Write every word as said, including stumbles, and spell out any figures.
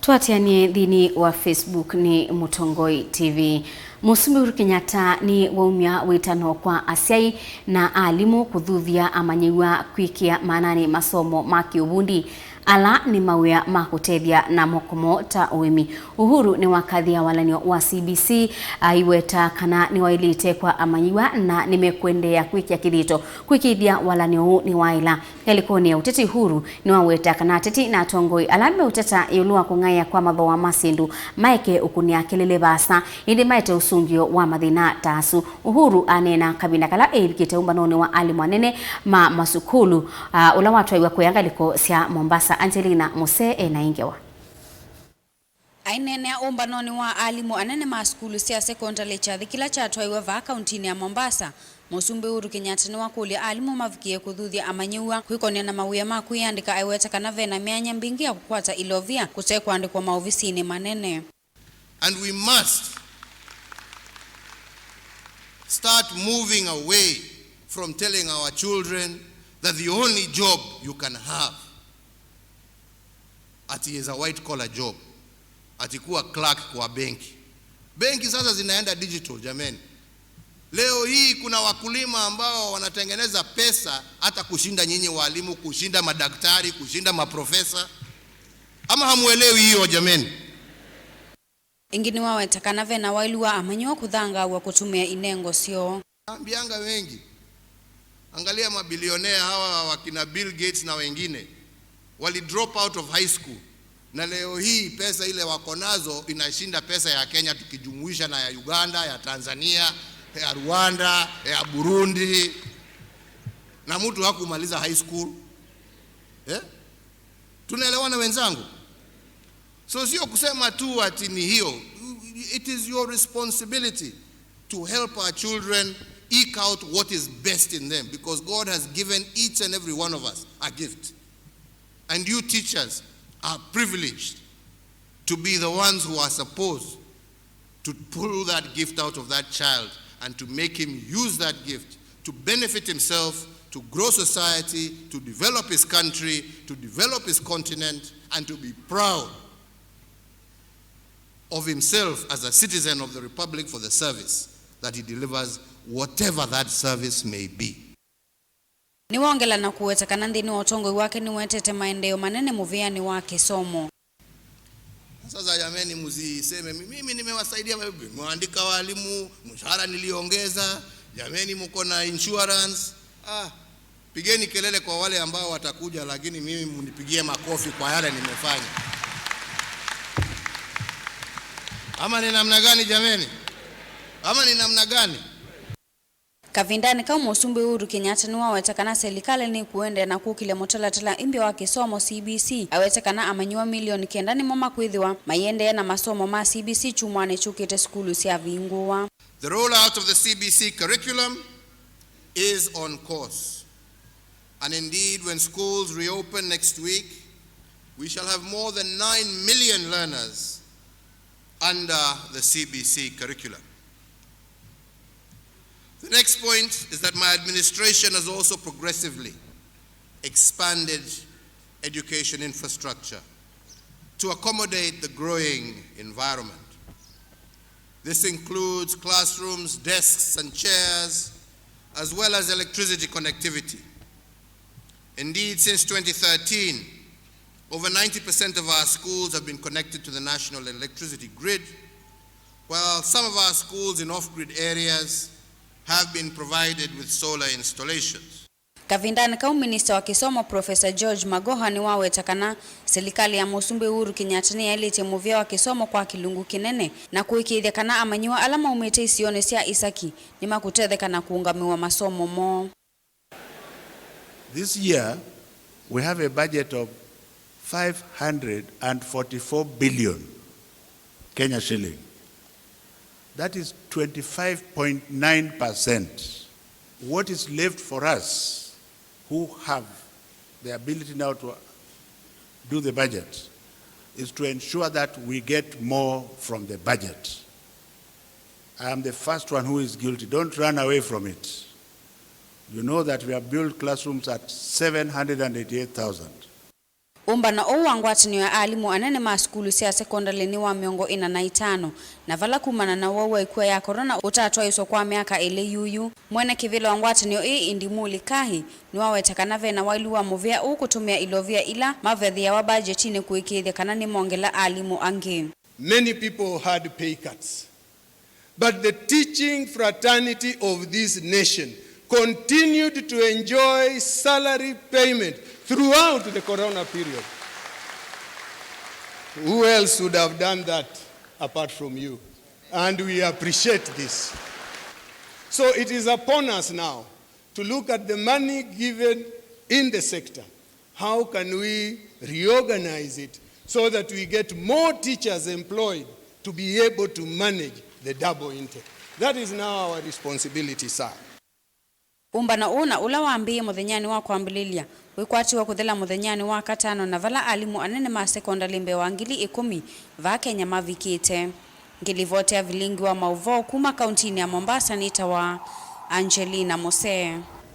Tũatĩanĩe nthĩnĩ wa Facebook nĩ Mũtongoi T V. Mũsumbĩ Uhuru Kenyatta nĩ waumya wĩtano kwa asyai na alimũ kũthuthya amanyĩw'a kwĩkĩa maananĩ masomo ma kĩũvundi, ala nĩ mawĩa ma kũtethya na moko moo ta ũĩmi. Uhuru nĩwakathĩa walany'o wa C B C, aiweta kana nĩwaĩlĩte kwa amanyĩw'a na nĩmekũendeea kwĩkĩa kĩthito kwĩkĩĩthya walany'o ũũ nĩwaĩla. Ngalĩkonĩ ya ũteti, Uhuru nĩwaweta kana ateti na atongoi ala meũteta ĩũlũ wa kũng'aĩa kwa mathooa ma syĩndũ maeke ũkũnĩa kelele vaasa, ĩndĩ maete ũsũngĩo wa mathĩna ta asu. Uhuru aneena kavinda kala eĩvikĩte ũmbanonĩ wa alimũ anene ma masukulu, ah, ũla watwaiwe kũya ngalĩko sya Mombasa. Angelina Muse ena ĩ ngewa. Aineenea ũmbanonĩ wa alimũ anene ma sukulu sya sekondalĩ kyathĩ kĩla kyatwaiwe vaa kauntinĩ ya Mombasa, Mũsumbĩ Uhuru Kenyatta nĩwakũlya alimũ mavikĩe kũthuthya amanyĩw'a kwĩkonĩa na mawĩa ma kwĩyandĩka, aiweta kana ve na myanya mbingĩ ya kũkwata ilovia kũte kũandĩkwa maovisinĩ manene. And we must start moving away from telling our children that the only job you can have ati is a white collar job, ati kuwa clerk kwa benki. Benki sasa zinaenda digital, jameni. Leo hii kuna wakulima ambao wanatengeneza pesa hata kushinda nyinyi walimu, kushinda madaktari, kushinda maprofesa. Ama hamuelewi hiyo, jameni? Ĩngĩ nĩwaweta kana ve na waĩlu wa amanyĩw'a kũthangaaw'a kũtũmĩa inengo syoo. Naambianga wengi, angalia mabilionea hawa wakina Bill Gates na wengine, wali drop out of high school, na leo hii pesa ile wako nazo inashinda pesa ya Kenya tukijumuisha na ya Uganda, ya Tanzania, ya Rwanda, ya Burundi, na mtu hakumaliza high school. Eh? Tunaelewana, wenzangu? So sio kusema tu ati ni hiyo. It is your responsibility to help our children eke out what is best in them, because God has given each and every one of us a gift. And you teachers are privileged to be the ones who are supposed to pull that gift out of that child and to make him use that gift to benefit himself, to grow society, to develop his country, to develop his continent, and to be proud of himself as a citizen of the Republic for the service that he delivers, whatever that service may be. Nĩwongela na kũweta kana nthĩnĩ wa ũtongoi wake nĩwetete maendeeo manene mũvĩanĩ wa kĩsomo. Sasa jameni, msiseme, "Mi-, mimi nimewasaidia, nimewaandika walimu, mshahara niliongeza, jameni, mko na insurance." Ah, pigeni kelele kwa wale ambao watakuja, lakini mimi mnipigie makofi kwa yale nimefanya. Ama ni namna gani, jameni? Ama ni namna gani? Kavindanĩ kau, Mũsumbĩ Uhuru Kenyatta nĩwaweta kana selikalĩ nĩkũendeea na kũkĩlya mũtalatala ĩmbya wa kĩsomo, C B C. Awete kana amanyĩw'a milioni kenda nĩmo makwĩthĩwa maiendeea na masomo ma C B C kyumwanĩ kyũkĩte sukulu syavingũwa. The rollout of the C B C curriculum is on course. And indeed, when schools reopen next week, we shall have more than nine million learners under the C B C curriculum. The next point is that my administration has also progressively expanded education infrastructure to accommodate the growing environment. This includes classrooms, desks, and chairs, as well as electricity connectivity. Indeed, since twenty thirteen, over ninety percent of our schools have been connected to the national electricity grid, while some of our schools in off-grid areas have been provided with solar installations. Kavindanĩ kau, minista wa kĩsomo, Professor George Magoha, nĩwaweta kana selikalĩ ya Mũsumbĩ Uhuru Kenyatta nĩyaĩlĩtye mũvĩa wa kĩsomo kwa kĩlungu kĩnene na kũĩkĩĩthya kana amanyĩw'a ala maumĩte isionĩ sya ĩsaki nĩmakũtetheka na kũũngamĩwa masomo moo. This year, we have a budget of five hundred and forty-four billion Kenya shilling. That is twenty-five point nine percent. What is left for us who have the ability now to do the budget is to ensure that we get more from the budget. I am the first one who is guilty. Don't run away from it. You know that we have built classrooms at seven hundred and eighty-eight thousand. Ũmbano ũũ wa ngwatanĩo ya alimũ anene ma sukulu sya sekondalĩ nĩ wa mĩongo ĩna na itano, na vala kumana na ũwau wa ĩkua ya korona ũtatwaĩswa kwa myaka ĩlĩ yuyu, mwene kĩvĩla wa ngwatanĩo ĩĩ Indimuli Kahi nĩwaweta kana ve na wailu wa mũvĩa ũũ kũtũmĩa ilovia ila mavethĩawa mbajetinĩ kũĩkĩĩthya kana nĩmongela alimũ angĩ. Many people had pay cuts, but the teaching fraternity of this nation continued to enjoy salary payment throughout the corona period. Who else would have done that apart from you? And we appreciate this. So it is upon us now to look at the money given in the sector. How can we reorganize it so that we get more teachers employed to be able to manage the double intake? That is now our responsibility, sir. Ũmbano ũũ na ũla wambĩĩe mũthenyanĩ wa kwambĩlĩlya wĩkwatiwe kũthela mũthenyanĩ wa katano, na vala alimũ anene ma sekondalĩ mbee wa ngili ĩkũmi vaa Kenya mavikĩte. Ngĩlivotea vilingi wa maũvoo kuma kauntinĩ ya Mombasa nĩtawa Angelina Mose.